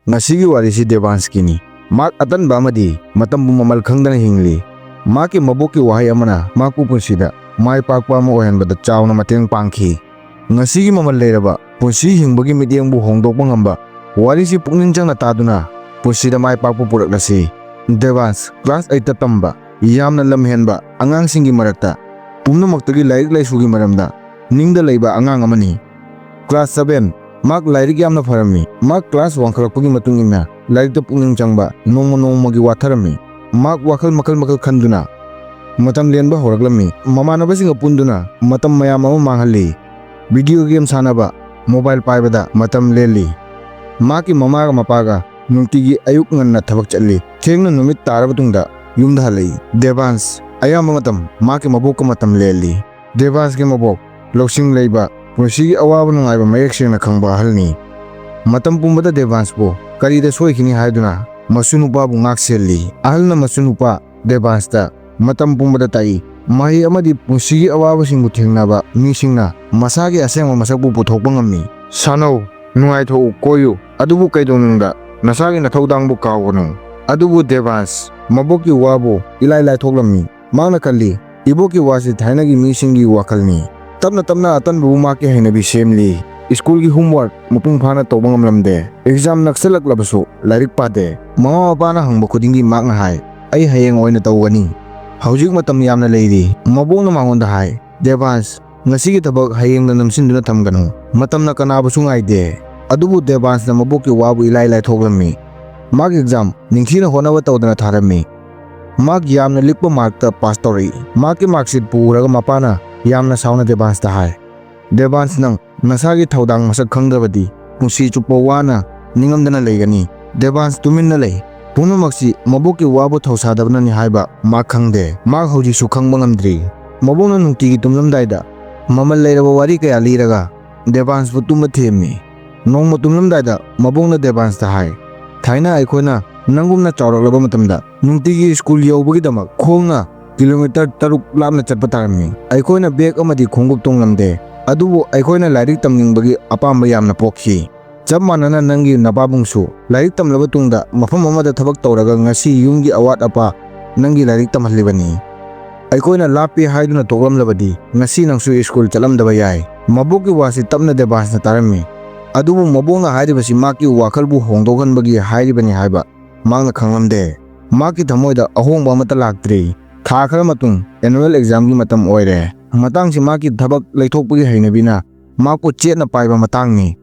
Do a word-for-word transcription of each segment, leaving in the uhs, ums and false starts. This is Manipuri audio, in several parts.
ꯉꯁꯤꯒꯤ ꯋꯥꯔꯤꯁꯤ ꯗꯦꯕꯥꯟꯁꯀꯤꯅꯤ꯫ ꯃꯍꯥꯛ ꯑꯇꯟꯕ ꯑꯃꯗꯤ ꯃꯇꯝꯕꯨ ꯃꯃꯜ ꯈꯪꯗꯅ ꯍꯤꯡꯂꯤ꯫ ꯃꯍꯥꯛꯀꯤ ꯃꯕꯣꯛꯀꯤ ꯋꯥꯍꯩ ꯑꯃꯅ ꯃꯍꯥꯛꯄꯨ ꯄꯨꯟꯁꯤꯗ ꯃꯥꯏ ꯄꯥꯛꯄ ꯑꯃ ꯑꯣꯏꯍꯟꯕꯗ ꯆꯥꯎꯅ ꯃꯇꯦꯡ ꯄꯥꯡꯈꯤ꯫ ꯉꯁꯤꯒꯤ ꯃꯃꯜ ꯂꯩꯔꯕ ꯄꯨꯟꯁꯤ ꯍꯤꯡꯕꯒꯤ ꯃꯤꯠꯌꯦꯡꯕꯨ ꯍꯣꯡꯗꯣꯛꯄ ꯉꯝꯕ ꯋꯥꯔꯤꯁꯤ ꯄꯨꯛꯅꯤꯡ ꯆꯪꯅ ꯇꯥꯗꯨꯅ ꯄꯨꯟꯁꯤꯗ ꯃꯥꯏ ꯄꯥꯛꯄ ꯄꯨꯔꯛꯂꯁꯤ꯫ ꯗꯦꯕꯥꯟꯁ class eightꯇ ꯇꯝꯕ ꯌꯥꯝꯅ ꯂꯝꯍꯦꯟꯕ ꯑꯉꯥꯡꯁꯤꯡꯒꯤ ꯃꯔꯛꯇ ꯄꯨꯝꯅꯃꯛꯇꯒꯤ ꯂꯥꯏꯔꯤꯛ ꯂꯥꯏꯁꯨꯒꯤ ꯃꯔꯝꯗ ꯅꯤꯡꯗ ꯂꯩꯕ ꯑꯉꯥꯡ ꯑꯃꯅꯤ꯫ Class seven꯫ ꯃꯍꯥꯛ ꯂꯥꯏꯔꯤꯛ ꯌꯥꯝꯅ ꯐꯔꯝꯃꯤ꯫ ꯃꯍꯥꯛ class ꯋꯥꯡꯈꯠꯂꯛꯄꯒꯤ ꯃꯇꯨꯡ ꯏꯟꯅ ꯂꯥꯏꯔꯤꯛꯇ ꯄꯨꯛꯅꯤꯡ ꯆꯪꯕ ꯅꯣꯡꯃ ꯅꯣꯡꯃꯒꯤ ꯋꯥꯊꯔꯝꯃꯤ꯫ ꯃꯍꯥꯛ ꯋꯥꯈꯜ ꯃꯈꯜ ꯃꯈꯜ ꯈꯟꯗꯨꯅ ꯃꯇꯝ ꯂꯦꯟꯕ ꯍꯧꯔꯛꯂꯝꯃꯤ꯫ ꯃꯃꯥꯟꯅꯕꯁꯤꯡꯒ ꯄꯨꯟꯗꯨꯅ ꯃꯇꯝ ꯃꯌꯥꯝ ꯑꯃ ꯃꯥꯡꯍꯜꯂꯤ꯫ Video game ꯁꯥꯟꯅꯕ, mobile ꯄꯥꯏꯕꯗ ꯃꯇꯝ ꯂꯦꯜꯂꯤ꯫ ꯃꯍꯥꯛꯀꯤ ꯃꯃꯥꯒ ꯃꯄꯥꯒ ꯅꯨꯡꯇꯤꯒꯤ ꯑꯌꯨꯛ ꯉꯟꯅ ꯊꯕꯛ ꯆꯠꯂꯤ꯫ ꯊꯦꯡꯅ ꯅꯨꯃꯤꯠ ꯇꯥꯔꯕ ꯇꯨꯡꯗ ꯌꯨꯝꯗ ꯍꯜꯂꯛꯏ꯫ ꯗꯦꯕꯥꯟꯁ ꯑꯌꯥꯝꯕ ꯃꯇꯝ ꯃꯍꯥꯛꯀꯤ ꯃꯕꯣꯛꯀ ꯃꯇꯝ ꯂꯦꯜꯂꯤ꯫ ꯗꯦꯕꯥꯟꯁꯀꯤ ꯃꯕꯣꯛ ꯂꯧꯁꯤꯡ ꯂꯩꯕ, ꯄꯨꯟꯁꯤꯒꯤ ꯑꯋꯥꯕ ꯅꯨꯡꯉꯥꯏꯕ ꯃꯌꯦꯛ ꯁꯦꯡꯅ ꯈꯪꯕ ꯑꯍꯜꯅꯤ꯫ ꯃꯇꯝ ꯄꯨꯝꯕꯗ ꯗꯦꯕꯥꯟꯁꯄꯨ ꯀꯔꯤꯗ ꯁꯣꯏꯈꯤꯅꯤ ꯍꯥꯏꯗꯨꯅ ꯃꯁꯨ ꯅꯨꯄꯥꯕꯨ ꯉꯥꯛ ꯁꯦꯜꯂꯤ꯫ ꯑꯍꯜꯅ ꯃꯁꯨ ꯅꯨꯄꯥ ꯗꯦꯕꯥꯟꯁꯇ ꯃꯇꯝ ꯄꯨꯝꯕꯗ ꯇꯥꯛꯏ꯫ ꯃꯍꯩ ꯑꯃꯗꯤ ꯄꯨꯟꯁꯤꯒꯤ ꯑꯋꯥꯕꯁꯤꯡꯕꯨ ꯊꯦꯡꯅꯕ ꯃꯤꯁꯤꯡꯅ ꯃꯁꯥꯒꯤ ꯑꯁꯦꯡꯕ ꯃꯁꯛꯄꯨ ꯄꯨꯊꯣꯛꯄ ꯉꯝꯃꯤ꯫ ꯁꯥꯟꯅꯧ, ꯅꯨꯡꯉꯥꯏꯊꯣꯛꯎ, ꯀꯣꯏꯌꯨ, ꯑꯗꯨꯕꯨ ꯀꯩꯗꯧꯅꯨꯡꯗ ꯅꯁꯥꯒꯤ ꯅꯊꯧꯗꯥꯡꯕꯨ ꯀꯥꯎꯒꯅꯨ꯫ ꯑꯗꯨꯕꯨ ꯗꯦꯕꯥꯟꯁ ꯃꯕꯣꯛꯀꯤ ꯋꯥꯕꯨ ꯏꯂꯥꯏ ꯂꯥꯏꯊꯣꯛꯂꯝꯃꯤ꯫ ꯃꯍꯥꯛꯅ ꯈꯜꯂꯤ, "ꯏꯕꯣꯛꯀꯤ ꯋꯥꯁꯤ ꯊꯥꯏꯅꯒꯤ ꯃꯤꯁꯤꯡꯒꯤ ꯋꯥꯈꯜꯅꯤ"꯫ ꯇꯞꯅ ꯇꯞꯅ ꯑꯇꯟꯕꯕꯨ ꯃꯍꯥꯛꯀꯤ ꯍꯩꯅꯕꯤ ꯁꯦꯝꯂꯤ꯫ Schoolꯒꯤ homework ꯃꯄꯨꯡ ꯐꯥꯅ ꯇꯧꯕ ꯉꯝꯂꯝꯗꯦ꯫ Exam ꯅꯛꯁꯜꯂꯛꯂꯕꯁꯨ ꯂꯥꯏꯔꯤꯛ ꯄꯥꯗꯦ꯫ ꯃꯃꯥ ꯃꯄꯥꯅ ꯍꯪꯕ ꯈꯨꯗꯤꯡꯒꯤ ꯃꯍꯥꯛꯅ ꯍꯥꯏ, "ꯑꯩ ꯍꯌꯦꯡ ꯑꯣꯏꯅ ꯇꯧꯒꯅꯤ꯫ ꯍꯧꯖꯤꯛ ꯃꯇꯝ ꯌꯥꯝꯅ ꯂꯩꯔꯤ"꯫ ꯃꯕꯣꯛꯅ ꯃꯉꯣꯟꯗ ꯍꯥꯏ, "ꯗꯦꯕꯥꯟꯁ, ꯉꯁꯤꯒꯤ ꯊꯕꯛ ꯍꯌꯦꯡꯗ ꯅꯝꯁꯤꯟꯗꯨꯅ ꯊꯝꯒꯅꯨ꯫ ꯃꯇꯝꯅ ꯀꯅꯥꯕꯨꯁꯨ ꯉꯥꯏꯗꯦ"꯫ ꯑꯗꯨꯕꯨ ꯗꯦꯕꯥꯟꯁꯅ ꯃꯕꯣꯛꯀꯤ ꯋꯥꯕꯨ ꯏꯂꯥꯏ ꯂꯥꯏꯊꯣꯛꯂꯝꯃꯤ꯫ ꯃꯍꯥꯛ exam ꯅꯤꯡꯊꯤꯅ ꯍꯣꯠꯅꯕ ꯇꯧꯗꯅ ꯊꯥꯔꯝꯃꯤ꯫ ꯃꯍꯥꯛ ꯌꯥꯝꯅ ꯂꯤꯛꯄ markꯇ pass ꯇꯧꯔꯛꯏ꯫ ꯃꯍꯥꯛꯀꯤ mark sheetꯄꯨ ꯎꯔꯒ ꯃꯄꯥꯅ ꯌꯥꯝꯅ ꯁꯥꯎꯅ ꯗꯦꯕꯥꯟꯁꯇ ꯍꯥꯏ, "ꯗꯦꯕꯥꯟꯁ, ꯅꯪ ꯅꯁꯥꯒꯤ ꯊꯧꯗꯥꯡ ꯃꯁꯛ ꯈꯪꯗ꯭ꯔꯕꯗꯤ ꯄꯨꯟꯁꯤ ꯆꯨꯞꯄ ꯋꯥꯅ ꯅꯤꯡꯉꯝꯗꯅ ꯂꯩꯒꯅꯤ"꯫ ꯗꯦꯕꯥꯟꯁ ꯇꯨꯃꯤꯟꯅ ꯂꯩ꯫ ꯄꯨꯝꯅꯃꯛꯁꯤ ꯃꯕꯣꯛꯀꯤ ꯋꯥꯕꯨ ꯊꯧꯁꯥꯗꯕꯅꯅꯤ ꯍꯥꯏꯕ ꯃꯍꯥꯛ ꯈꯪꯗꯦ꯫ ꯃꯍꯥꯛ ꯍꯧꯖꯤꯛꯁꯨ ꯈꯪꯕ ꯉꯝꯗ꯭ꯔꯤ꯫ ꯃꯕꯣꯛꯅ ꯅꯨꯡꯇꯤꯒꯤ ꯇꯨꯝꯂꯝꯗꯥꯏꯗ ꯃꯃꯜ ꯂꯩꯔꯕ ꯋꯥꯔꯤ ꯀꯌꯥ ꯂꯤꯔꯒ ꯗꯦꯕꯥꯟꯁꯄꯨ ꯇꯨꯝꯕ ꯊꯦꯝꯃꯤ꯫ ꯅꯣꯡꯃ ꯇꯨꯝꯂꯝꯗꯥꯏꯗ ꯃꯕꯣꯛꯅ ꯗꯦꯕꯥꯟꯁꯇ ꯍꯥꯏ, "ꯊꯥꯏꯅ ꯑꯩꯈꯣꯏꯅ ꯅꯪꯒꯨꯝꯅ ꯆꯥꯎꯔꯛꯂꯕ ꯃꯇꯝꯗ ꯅꯨꯡꯇꯤꯒꯤ school ꯌꯧꯕꯒꯤꯗꯃꯛ ꯈꯣꯡꯅ kilometre ꯇꯔꯨꯛ ꯂꯥꯞꯅ ꯆꯠꯄ ꯇꯥꯔꯝꯃꯤ꯫ ꯑꯩꯈꯣꯏꯅ bag ꯑꯃꯗꯤ ꯈꯣꯡꯎꯞ ꯇꯣꯡꯂꯝꯗꯦ, ꯑꯗꯨꯕꯨ ꯑꯩꯈꯣꯏꯅ ꯂꯥꯏꯔꯤꯛ ꯇꯝꯅꯤꯡꯕꯒꯤ ꯑꯄꯥꯝꯕ ꯌꯥꯝꯅ ꯄꯣꯛꯈꯤ"꯫ ꯆꯞ ꯃꯥꯟꯅꯅ ꯅꯪꯒꯤ ꯅꯄꯥꯕꯨꯡꯁꯨ ꯂꯥꯏꯔꯤꯛ ꯇꯝꯂꯕ ꯇꯨꯡꯗ ꯃꯐꯝ ꯑꯃꯗ ꯊꯕꯛ ꯇꯧꯔꯒ ꯉꯁꯤ ꯌꯨꯝꯒꯤ ꯑꯋꯥꯠ ꯑꯄꯥ ꯅꯪꯒꯤ ꯂꯥꯏꯔꯤꯛ ꯇꯝꯍꯜꯂꯤꯕꯅꯤ꯫ ꯑꯩꯈꯣꯏꯅ ꯂꯥꯞꯄꯤ ꯍꯥꯏꯗꯨꯅ ꯇꯣꯛꯂꯝꯂꯕꯗꯤ ꯉꯁꯤ ꯅꯪꯁꯨ ꯁ꯭ꯀꯨꯜ ꯆꯠꯂꯝꯗꯕ ꯌꯥꯏ꯫ ꯃꯕꯣꯛꯀꯤ ꯋꯥꯁꯤ ꯇꯞꯅ ꯗꯦꯕꯥꯟꯁꯅ ꯇꯥꯔꯝꯃꯤ꯫ ꯑꯗꯨꯕꯨ ꯃꯕꯣꯛꯅ ꯍꯥꯏꯔꯤꯕꯁꯤ ꯃꯍꯥꯛꯀꯤ ꯋꯥꯈꯜꯕꯨ ꯍꯣꯡꯗꯣꯛꯍꯟꯕꯒꯤ ꯍꯥꯏꯔꯤꯕꯅꯤ ꯍꯥꯏꯕ ꯃꯍꯥꯛꯅ ꯈꯪꯂꯝꯗꯦ꯫ ꯃꯍꯥꯛꯀꯤ ꯊꯃꯣꯏꯗ ꯑꯍꯣꯡꯕ ꯑꯃꯠꯇ ꯂꯥꯛꯇ꯭ꯔꯤ꯫ ꯊꯥ ꯈꯔ ꯃꯇꯨꯡ annual examꯒꯤ ꯃꯇꯝ ꯑꯣꯏꯔꯦ꯫ ꯃꯇꯥꯡꯁꯤ ꯃꯍꯥꯛꯀꯤ ꯊꯕꯛ ꯂꯩꯊꯣꯛꯄꯒꯤ ꯍꯩꯅꯕꯤꯅ ꯃꯍꯥꯛꯄꯨ ꯆꯦꯠꯅ ꯄꯥꯏꯕ ꯃꯇꯥꯡꯅꯤ꯫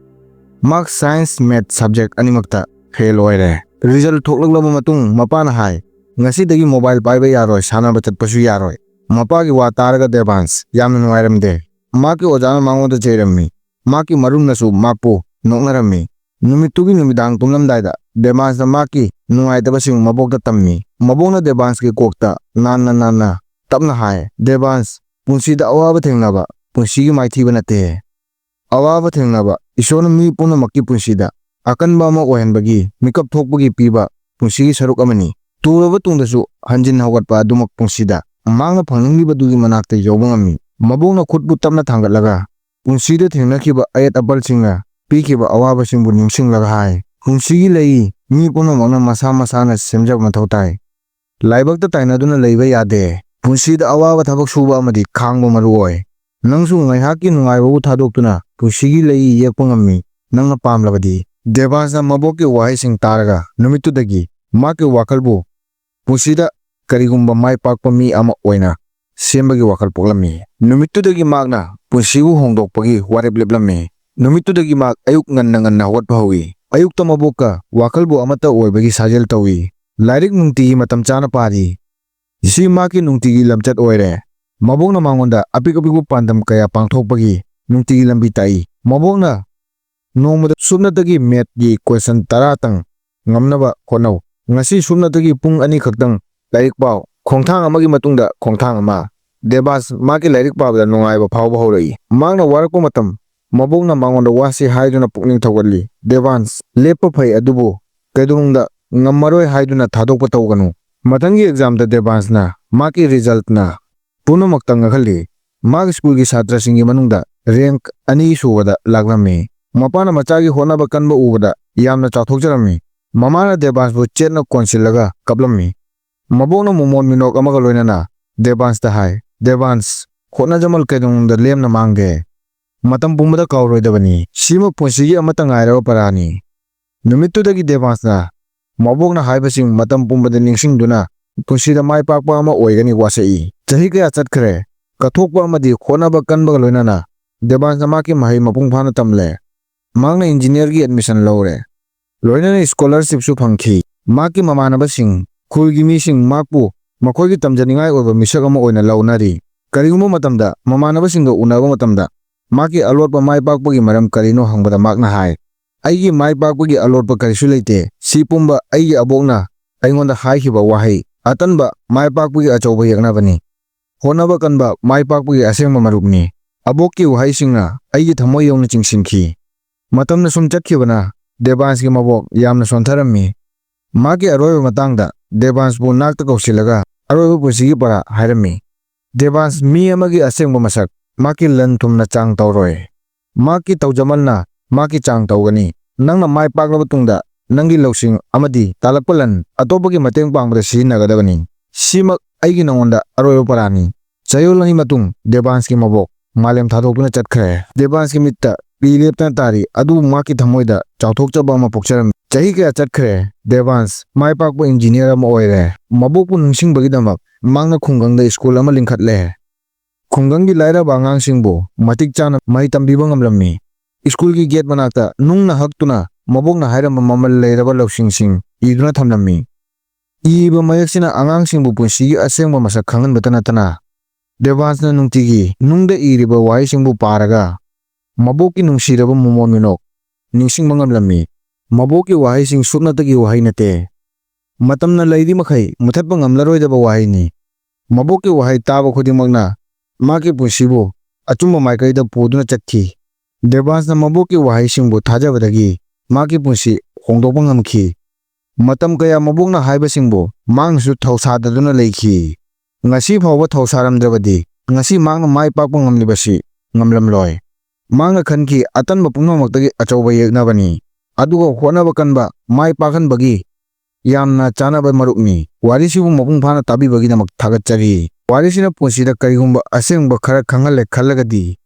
ꯃꯍꯥꯛ science, math subject ꯑꯅꯤꯃꯛꯇ fail ꯑꯣꯏꯔꯦ꯫ Result ꯊꯣꯛꯂꯛꯂꯕ ꯃꯇꯨꯡ ꯃꯄꯥꯅ ꯍꯥꯏ, "ꯉꯁꯤꯗꯒꯤ mobile ꯄꯥꯏꯕ ꯌꯥꯔꯣꯏ, ꯁꯥꯟꯅꯕ ꯆꯠꯄꯁꯨ ꯌꯥꯔꯣꯏ"꯫ ꯃꯄꯥꯒꯤ ꯋꯥ ꯇꯥꯔꯒ ꯗꯦꯕꯥꯟꯁ ꯌꯥꯝꯅ ꯅꯨꯡꯉꯥꯏꯔꯝꯗꯦ꯫ ꯃꯍꯥꯛꯀꯤ ꯑꯣꯖꯥꯅ ꯃꯉꯣꯟꯗ ꯆꯩꯔꯝꯃꯤ꯫ ꯃꯍꯥꯛꯀꯤ ꯃꯔꯨꯞꯅꯁꯨ ꯃꯍꯥꯛꯄꯨ ꯅꯣꯛꯅꯔꯝꯃꯤ꯫ ꯅꯨꯃꯤꯠꯇꯨꯒꯤ ꯅꯨꯃꯤꯗꯥꯡ ꯇꯨꯝꯂꯝꯗꯥꯏꯗ ꯗꯦꯕꯥꯟꯁꯅ ꯃꯍꯥꯛꯀꯤ ꯅꯨꯡꯉꯥꯏꯇꯕꯁꯤꯡ ꯃꯕꯣꯛꯇ ꯇꯝꯃꯤ꯫ ꯃꯕꯣꯛꯅ ꯗꯦꯕꯥꯟꯁꯀꯤ ꯀꯣꯛꯇ ꯅꯥꯟꯅ ꯅꯥꯟꯅ ꯇꯞꯅ ꯍꯥꯏ, "ꯗꯦꯕꯥꯟꯁ, ꯄꯨꯟꯁꯤꯗ ꯑꯋꯥꯕ ꯊꯦꯡꯅꯕ ꯄꯨꯟꯁꯤꯒꯤ ꯃꯥꯏꯊꯤꯕ ꯅꯠꯇꯦ꯫ ꯑꯋꯥꯕ ꯊꯦꯡꯅꯕ ꯏꯁꯣꯔꯅ ꯃꯤ ꯄꯨꯝꯅꯃꯛꯀꯤ ꯄꯨꯟꯁꯤꯗ ꯑꯀꯟꯕ ꯑꯃ ꯑꯣꯏꯍꯟꯕꯒꯤ ꯃꯤꯀꯞ ꯊꯣꯛꯄꯒꯤ ꯄꯤꯕ ꯄꯨꯟꯁꯤꯒꯤ ꯁꯔꯨꯛ ꯑꯃꯅꯤ꯫ ꯇꯨꯔꯕ ꯇꯨꯡꯗꯁꯨ ꯍꯟꯖꯤꯟ ꯍꯧꯒꯠꯄ ꯑꯗꯨꯃꯛ ꯄꯨꯟꯁꯤꯗ ꯃꯍꯥꯛꯅ ꯐꯪꯅꯤꯡꯂꯤꯕꯗꯨꯒꯤ ꯃꯅꯥꯛꯇ ꯌꯧꯕ ꯉꯝꯃꯤ"꯫ ꯃꯕꯣꯛꯅ ꯈꯨꯠꯄꯨ ꯇꯞꯅ ꯊꯥꯡꯒꯠꯂꯒ ꯄꯨꯟꯁꯤꯗ ꯊꯦꯡꯅꯈꯤꯕ ꯑꯌꯦꯠ ꯑꯄꯜꯁꯤꯡꯅ ꯄꯤꯈꯤꯕ ꯑꯋꯥꯕꯁꯤꯡꯕꯨ ꯅꯤꯡꯁꯤꯡꯂꯒ ꯍꯥꯏ, "ꯄꯨꯟꯁꯤꯒꯤ ꯂꯩ ꯃꯤ ꯄꯨꯝꯅꯃꯛꯅ ꯃꯁꯥ ꯃꯁꯥꯅ ꯁꯦꯝꯖꯕ ꯃꯊꯧ ꯇꯥꯏ꯫ ꯂꯥꯏꯕꯛꯇ ꯇꯥꯏꯅꯗꯨꯅ ꯂꯩꯕ ꯌꯥꯗꯦ꯫ ꯄꯨꯟꯁꯤꯗ ꯑꯋꯥꯕ ꯊꯕꯛ ꯁꯨꯕ ꯑꯃꯗꯤ ꯈꯥꯡꯕ ꯃꯔꯨ ꯑꯣꯏ꯫ ꯅꯪꯁꯨ ꯉꯥꯏꯍꯥꯛꯀꯤ ꯅꯨꯡꯉꯥꯏꯕꯕꯨ ꯊꯥꯗꯣꯛꯇꯨꯅ ꯄꯨꯟꯁꯤꯒꯤ ꯂꯩ ꯌꯦꯛꯄ ꯉꯝꯃꯤ, ꯅꯪꯅ ꯄꯥꯝꯂꯕꯗꯤ"꯫ ꯗꯦꯕꯥꯟꯁꯅ ꯃꯕꯣꯛꯀꯤ ꯋꯥꯍꯩꯁꯤꯡ ꯇꯥꯔꯒ ꯅꯨꯃꯤꯠꯇꯨꯗꯒꯤ ꯃꯍꯥꯛꯀꯤ ꯋꯥꯈꯜꯕꯨ ꯄꯨꯟꯁꯤꯗ ꯀꯔꯤꯒꯨꯝꯕ ꯃꯥꯏ ꯄꯥꯛꯄ ꯃꯤ ꯑꯃ ꯑꯣꯏꯅ ꯁꯦꯝꯕꯒꯤ ꯋꯥꯈꯜ ꯄꯣꯛꯂꯝꯃꯤ꯫ ꯅꯨꯃꯤꯠꯇꯨꯗꯒꯤ ꯃꯍꯥꯛꯅ ꯄꯨꯟꯁꯤꯕꯨ ꯍꯣꯡꯗꯣꯛꯄꯒꯤ ꯋꯥꯔꯦꯞ ꯂꯦꯞꯂꯝꯃꯤ꯫ ꯅꯨꯃꯤꯠꯇꯨꯗꯒꯤ ꯃꯍꯥꯛ ꯑꯌꯨꯛ ꯉꯟꯅ ꯉꯟꯅ ꯍꯧꯒꯠꯄ ꯍꯧꯏ꯫ ꯑꯌꯨꯛꯇ ꯃꯕꯣꯛꯀ ꯋꯥꯈꯜꯕꯨ ꯑꯃꯠꯇ ꯑꯣꯏꯕꯒꯤ ꯁꯥꯖꯦꯜ ꯇꯧꯏ꯫ ꯂꯥꯏꯔꯤꯛ ꯅꯨꯡꯇꯤꯒꯤ ꯃꯇꯝ ꯆꯥꯅ ꯄꯥꯔꯤ꯫ ꯁꯤ ꯃꯍꯥꯛꯀꯤ ꯅꯨꯡꯇꯤꯒꯤ ꯂꯝꯆꯠ ꯑꯣꯏꯔꯦ꯫ ꯃꯕꯣꯛꯅ ꯃꯉꯣꯟꯗ ꯑꯄꯤꯛ ꯑꯄꯤꯛꯄ ꯄꯥꯟꯗꯝ ꯀꯌꯥ ꯄꯥꯡꯊꯣꯛꯄꯒꯤ ꯅꯨꯡꯇꯤꯒꯤ ꯂꯝꯕꯤ ꯇꯥꯛꯏ꯫ ꯃꯕꯣꯛꯅ ꯅꯣꯡꯃꯗ ꯁꯨꯞꯅꯇꯒꯤ mathꯀꯤ question ꯇꯔꯥꯇꯪ ꯉꯝꯅꯕ ꯍꯣꯠꯅꯧ꯫ ꯉꯁꯤ ꯁꯨꯞꯅꯇꯒꯤ ꯄꯨꯡ ꯑꯅꯤ ꯈꯛꯇꯪ ꯂꯥꯏꯔꯤꯛ ꯄꯥꯎ꯫ ꯈꯣꯡꯊꯥꯡ ꯑꯃꯒꯤ ꯃꯇꯨꯡꯗ ꯈꯣꯡꯊꯥꯡ ꯑꯃ꯫ ꯗꯦꯕꯥꯁ ꯃꯍꯥꯛꯀꯤ ꯂꯥꯏꯔꯤꯛ ꯄꯥꯕꯗ ꯅꯨꯡꯉꯥꯏꯕ ꯐꯥꯎꯕ ꯍꯧꯔꯛꯏ꯫ ꯃꯍꯥꯛꯅ ꯋꯥꯔꯛꯄ ꯃꯇꯝ ꯃꯕꯣꯛꯅ ꯃꯉꯣꯟꯗ ꯋꯥꯁꯤ ꯍꯥꯏꯗꯨꯅ ꯄꯨꯛꯅꯤꯡ ꯊꯧꯒꯠꯂꯤ꯫ "ꯗꯦꯕꯥꯟꯁ, ꯂꯦꯞꯄ ꯐꯩ, ꯑꯗꯨꯕꯨ ꯀꯩꯗꯧꯅꯨꯡꯗ ꯉꯝꯃꯔꯣꯏ ꯍꯥꯏꯗꯨꯅ ꯊꯥꯗꯣꯛꯄ ꯇꯧꯒꯅꯨ"꯫ ꯃꯊꯪꯒꯤ examꯗ ꯗꯦꯕꯥꯟꯁꯅ ꯃꯍꯥꯛꯀꯤ resultꯅ ꯄꯨꯝꯅꯃꯛꯇ ꯉꯛꯍꯜꯂꯤ꯫ ꯃꯍꯥꯛ ꯁ꯭ꯀꯨꯜꯒꯤ ꯁꯥꯇ꯭ꯔꯁꯤꯡꯒꯤ ꯃꯅꯨꯡꯗ rank ꯑꯅꯤ ꯁꯨꯕꯗ ꯂꯥꯛꯂꯝꯃꯤ꯫ ꯃꯄꯥꯅ ꯃꯆꯥꯒꯤ ꯍꯣꯠꯅꯕ ꯀꯟꯕ ꯎꯕꯗ ꯌꯥꯝꯅ ꯆꯥꯎꯊꯣꯛꯆꯔꯝꯃꯤ꯫ ꯃꯃꯥꯅ ꯗꯦꯕꯥꯟꯁꯄꯨ ꯆꯦꯠꯅ ꯀꯣꯟꯁꯤꯜꯂꯒ ꯀꯞꯂꯝꯃꯤ꯫ ꯃꯕꯣꯛꯅ ꯃꯣꯃꯣꯟ ꯃꯤꯅꯣꯛ ꯑꯃꯒ ꯂꯣꯏꯅꯅ ꯗꯦꯕꯥꯟꯁꯇ ꯍꯥꯏ, "ꯗꯦꯕꯥꯟꯁ, ꯍꯣꯠꯅꯖꯃꯜ ꯀꯩꯗꯧꯅꯨꯡꯗ ꯂꯦꯝꯅ ꯃꯥꯡꯗꯦ꯫ ꯃꯇꯝ ꯄꯨꯝꯕꯗ ꯀꯥꯎꯔꯣꯏꯗꯕꯅꯤ꯫ ꯁꯤꯃꯛ ꯄꯨꯟꯁꯤꯒꯤ ꯑꯃꯠꯇ ꯉꯥꯏꯔꯕ ꯄꯔꯥꯅꯤ"꯫ ꯅꯨꯃꯤꯠꯇꯨꯗꯒꯤ ꯗꯦꯕꯥꯟꯁꯅ ꯃꯕꯣꯛꯅ ꯍꯥꯏꯕꯁꯤꯡ ꯃꯇꯝ ꯄꯨꯝꯕꯗ ꯅꯤꯡꯁꯤꯡꯗꯨꯅ ꯄꯨꯟꯁꯤꯗ ꯃꯥꯏ ꯄꯥꯛꯄ ꯑꯃ ꯑꯣꯏꯒꯅꯤ ꯋꯥꯁꯛꯏ꯫ ꯆꯍꯤ ꯀꯌꯥ ꯆꯠꯈ꯭ꯔꯦ꯫ ꯀꯠꯊꯣꯛꯄ ꯑꯃꯗꯤ ꯍꯣꯠꯅꯕ ꯀꯟꯕꯒ ꯂꯣꯏꯅꯅ ꯗꯦꯕꯥꯟꯁꯅ ꯃꯍꯥꯛꯀꯤ ꯃꯍꯩ ꯃꯄꯨꯡ ꯐꯥꯅ ꯇꯝꯂꯦ꯫ ꯃꯍꯥꯛꯅ ꯏꯟꯖꯤꯅꯤꯌꯔꯒꯤ ꯑꯦꯗꯃꯤꯁꯟ ꯂꯧꯔꯦ꯫ ꯂꯣꯏꯅꯅ ꯁ꯭ꯀꯣꯂꯔꯁꯤꯞꯁꯨ ꯐꯪꯈꯤ꯫ ꯃꯍꯥꯛꯀꯤ ꯃꯃꯥꯟꯅꯕꯁꯤꯡ, ꯈꯨꯜꯒꯤ ꯃꯤꯁꯤꯡ ꯃꯍꯥꯛꯄꯨ ꯃꯈꯣꯏꯒꯤ ꯇꯝꯖꯅꯤꯡꯉꯥꯏ ꯑꯣꯏꯕ ꯃꯤꯁꯛ ꯑꯃ ꯑꯣꯏꯅ ꯂꯧꯅꯔꯤ꯫ ꯀꯔꯤꯒꯨꯝꯕ ꯃꯇꯝꯗ ꯃꯃꯥꯟꯅꯕꯁꯤꯡꯒ ꯎꯅꯕ ꯃꯇꯝꯗ ꯃꯍꯥꯛꯀꯤ ꯑꯂꯣꯠꯄ ꯃꯥꯏ ꯄꯥꯛꯄꯒꯤ ꯃꯔꯝ ꯀꯔꯤꯅꯣ ꯍꯪꯕꯗ ꯃꯍꯥꯛꯅ ꯍꯥꯏ, "ꯑꯩꯒꯤ ꯃꯥꯏ ꯄꯥꯛꯄꯒꯤ ꯑꯂꯣꯠꯄ ꯀꯔꯤꯁꯨ ꯂꯩꯇꯦ꯫ ꯁꯤ ꯄꯨꯝꯕ ꯑꯩꯒꯤ ꯑꯕꯣꯛꯅ ꯑꯩꯉꯣꯟꯗ ꯍꯥꯏꯈꯤꯕ ꯋꯥꯍꯩ, ꯑꯇꯟꯕ ꯃꯥꯏ ꯄꯥꯛꯄꯒꯤ ꯑꯆꯧꯕ ꯌꯦꯛꯅꯕꯅꯤ꯫ ꯍꯣꯠꯅꯕ ꯀꯟꯕ ꯃꯥꯏ ꯄꯥꯛꯄꯒꯤ ꯑꯁꯦꯡꯕ ꯃꯔꯨꯞꯅꯤ"꯫ ꯑꯕꯣꯛꯀꯤ ꯋꯥꯍꯩꯁꯤꯡꯅ ꯑꯩꯒꯤ ꯊꯃꯣꯏ ꯌꯧꯅ ꯆꯤꯡꯁꯤꯟꯈꯤ꯫ ꯃꯇꯝꯅ ꯁꯨꯝ ꯆꯠꯈꯤꯕꯅ ꯗꯦꯕꯥꯟꯁꯀꯤ ꯃꯕꯣꯛ ꯌꯥꯝꯅ ꯁꯣꯟꯊꯔꯝꯃꯤ꯫ ꯃꯍꯥꯛꯀꯤ ꯑꯔꯣꯏꯕ ꯃꯇꯥꯡꯗ ꯗꯦꯕꯥꯟꯁꯄꯨ ꯅꯥꯛꯇ ꯀꯧꯁꯤꯜꯂꯒ ꯑꯔꯣꯏꯕ ꯄꯨꯟꯁꯤꯒꯤ ꯄꯔꯥ ꯍꯥꯏꯔꯝꯃꯤ꯫ "ꯗꯦꯕꯥꯟꯁ ꯃꯤ ꯑꯃꯒꯤ ꯑꯁꯦꯡꯕ ꯃꯁꯛ ꯃꯍꯥꯛꯀꯤ ꯂꯟ ꯊꯨꯝꯅ ꯆꯥꯡ ꯇꯧꯔꯣꯏ꯫ ꯃꯍꯥꯛꯀꯤ ꯇꯧꯖꯃꯜꯅ ꯃꯍꯥꯛꯀꯤ ꯆꯥꯡ ꯇꯧꯒꯅꯤ꯫ ꯅꯪꯅ ꯃꯥꯏ ꯄꯥꯛꯂꯕ ꯇꯨꯡꯗ ꯅꯪꯒꯤ ꯂꯧꯁꯤꯡ ꯑꯃꯗꯤ ꯇꯥꯜꯂꯛꯄ ꯂꯟ ꯑꯇꯣꯞꯄꯒꯤ ꯃꯇꯦꯡ ꯄꯥꯡꯕꯗ ꯁꯤꯖꯤꯟꯅꯒꯗꯕꯅꯤ꯫ ꯁꯤꯃꯛ ꯑꯩꯒꯤ ꯅꯉꯣꯟꯗ ꯑꯔꯣꯏꯕ ꯄꯔꯥꯅꯤ"꯫ ꯆꯌꯣꯜ ꯑꯅꯤ ꯃꯇꯨꯡ ꯗꯦꯕꯥꯟꯁꯀꯤ ꯃꯕꯣꯛ ꯃꯥꯂꯦꯝ ꯊꯥꯗꯣꯛꯇꯨꯅ ꯆꯠꯈ꯭ꯔꯦ꯫ ꯗꯦꯕꯥꯟꯁꯀꯤ ꯃꯤꯠꯇ ꯄꯤ ꯂꯦꯞꯇꯅ ꯇꯥꯔꯤ, ꯑꯗꯨꯕꯨ ꯃꯍꯥꯛꯀꯤ ꯊꯃꯣꯏꯗ ꯆꯥꯎꯊꯣꯛꯆꯕ ꯑꯃ ꯄꯣꯛꯆꯔꯝꯃꯤ꯫ ꯆꯍꯤ ꯀꯌꯥ ꯆꯠꯈ꯭ꯔꯦ꯫ ꯗꯦꯕꯥꯟꯁ ꯃꯥꯏ ꯄꯥꯛꯄ ꯏꯟꯖꯤꯅꯤꯌꯔ ꯑꯃ ꯑꯣꯏꯔꯦ꯫ ꯃꯕꯣꯛꯄꯨ ꯅꯤꯡꯁꯤꯡꯕꯒꯤꯗꯃꯛ ꯃꯍꯥꯛꯅ ꯈꯨꯡꯒꯪꯗ ꯁ꯭ꯀꯨꯜ ꯑꯃ ꯂꯤꯡꯈꯠꯂꯦ꯫ ꯈꯨꯡꯒꯪꯒꯤ ꯂꯥꯏꯔꯕ ꯑꯉꯥꯡꯁꯤꯡꯕꯨ ꯃꯇꯤꯛ ꯆꯥꯅ ꯃꯍꯩ ꯇꯝꯕꯤꯕ ꯉꯝꯂꯝꯃꯤ꯫ ꯁ꯭ꯀꯨꯜꯒꯤ ꯒꯦꯠ ꯃꯅꯥꯛꯇ ꯅꯨꯡꯅ ꯍꯛꯇꯨꯅ ꯃꯕꯣꯛꯅ ꯍꯥꯏꯔꯝꯕ ꯃꯃꯜ ꯂꯩꯔꯕ ꯂꯧꯁꯤꯡꯁꯤꯡ ꯏꯗꯨꯅ ꯊꯝꯂꯝꯃꯤ꯫ ꯏꯔꯤꯕ ꯃꯌꯦꯛꯁꯤꯅ ꯑꯉꯥꯡꯁꯤꯡꯕꯨ ꯄꯨꯟꯁꯤꯒꯤ ꯑꯁꯦꯡꯕ ꯃꯁꯛ ꯈꯪꯍꯟꯕꯇ ꯅꯠꯇꯅ, ꯗꯦꯕꯥꯟꯁꯅ ꯅꯨꯡꯇꯤꯒꯤ ꯅꯨꯡꯗ ꯏꯔꯤꯕ ꯋꯥꯍꯩꯁꯤꯡꯕꯨ ꯄꯥꯔꯒ ꯃꯕꯣꯛꯀꯤ ꯅꯨꯡꯁꯤꯔꯕ ꯃꯣꯃꯣꯟ ꯃꯤꯅꯣꯛ ꯅꯤꯡꯁꯤꯡꯕ ꯉꯝꯂꯝꯃꯤ꯫ ꯃꯕꯣꯛꯀꯤ ꯋꯥꯍꯩꯁꯤꯡ ꯁꯨꯞꯅꯇꯒꯤ ꯋꯥꯍꯩ ꯅꯠꯇꯦ꯫ ꯃꯇꯝꯅ ꯂꯩꯔꯤ ꯃꯈꯩ ꯃꯨꯊꯠꯄ ꯉꯝꯂꯔꯣꯏꯗꯕ ꯋꯥꯍꯩꯅꯤ꯫ ꯃꯕꯣꯛꯀꯤ ꯋꯥꯍꯩ ꯇꯥꯕ ꯈꯨꯗꯤꯡꯃꯛꯅ ꯃꯍꯥꯛꯀꯤ ꯄꯨꯟꯁꯤꯕꯨ ꯑꯆꯨꯝꯕ ꯃꯥꯏꯀꯩꯗ ꯄꯨꯗꯨꯅ ꯆꯠꯈꯤ꯫ ꯗꯦꯕꯥꯟꯁꯅ ꯃꯕꯣꯛꯀꯤ ꯋꯥꯍꯩꯁꯤꯡꯕꯨ ꯊꯥꯖꯕꯗꯒꯤ ꯃꯍꯥꯛꯀꯤ ꯄꯨꯟꯁꯤ ꯍꯣꯡꯗꯣꯛꯄ ꯉꯝꯈꯤ꯫ ꯃꯇꯝ ꯀꯌꯥ ꯃꯕꯣꯛꯅ ꯍꯥꯏꯕꯁꯤꯡꯕꯨ ꯃꯍꯥꯛꯅꯁꯨ ꯊꯧꯁꯥꯗꯗꯨꯅ ꯂꯩꯈꯤ꯫ ꯉꯁꯤ ꯐꯥꯎꯕ ꯊꯧꯁꯥꯔꯝꯗ꯭ꯔꯕꯗꯤ ꯉꯁꯤ ꯃꯍꯥꯛꯅ ꯃꯥꯏ ꯄꯥꯛꯄ ꯉꯝꯂꯤꯕꯁꯤ ꯉꯝꯂꯝꯂꯣꯏ꯫ ꯃꯍꯥꯛꯅ ꯈꯟꯈꯤ, "ꯑꯇꯟꯕ ꯄꯨꯝꯅꯃꯛꯇꯒꯤ ꯑꯆꯧꯕ ꯌꯦꯛꯅꯕꯅꯤ, ꯑꯗꯨꯒ ꯍꯣꯠꯅꯕ ꯀꯟꯕ, ꯃꯥꯏ ꯄꯥꯛꯍꯟꯕꯒꯤ ꯌꯥꯝꯅ ꯆꯥꯅꯕ ꯃꯔꯨꯞꯅꯤ"꯫ ꯋꯥꯔꯤꯁꯤꯕꯨ ꯃꯄꯨꯡ ꯐꯥꯅ ꯇꯥꯕꯤꯕꯒꯤꯗꯃꯛ ꯊꯥꯒꯠꯆꯔꯤ꯫ ꯋꯥꯔꯤꯁꯤꯅ ꯄꯨꯟꯁꯤꯗ ꯀꯔꯤꯒꯨꯝꯕ ꯑꯁꯦꯡꯕ ꯈꯔ ꯈꯪꯍꯜꯂꯦ ꯈꯜꯂꯒꯗꯤ,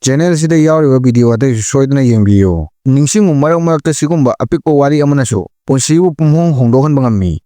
ꯆꯦꯅꯦꯜꯁꯤꯗ ꯌꯥꯎꯔꯤꯕ ꯚꯤꯗꯤꯑꯣ ꯑꯇꯩꯁꯨ ꯁꯣꯏꯗꯅ ꯌꯦꯡꯕꯤꯌꯨ꯫ ꯅꯤꯡꯁꯤꯡꯉꯨ, ꯃꯔꯛ ꯃꯔꯛꯇ ꯁꯤꯒꯨꯝꯕ ꯑꯄꯤꯛꯄ ꯋꯥꯔꯤ ꯑꯃꯅꯁꯨ ꯄꯨꯟꯁꯤꯕꯨ ꯄꯨꯝꯍꯣꯡ ꯍꯣꯡꯗꯣꯛꯍꯟꯕ ꯉꯝꯃꯤ꯫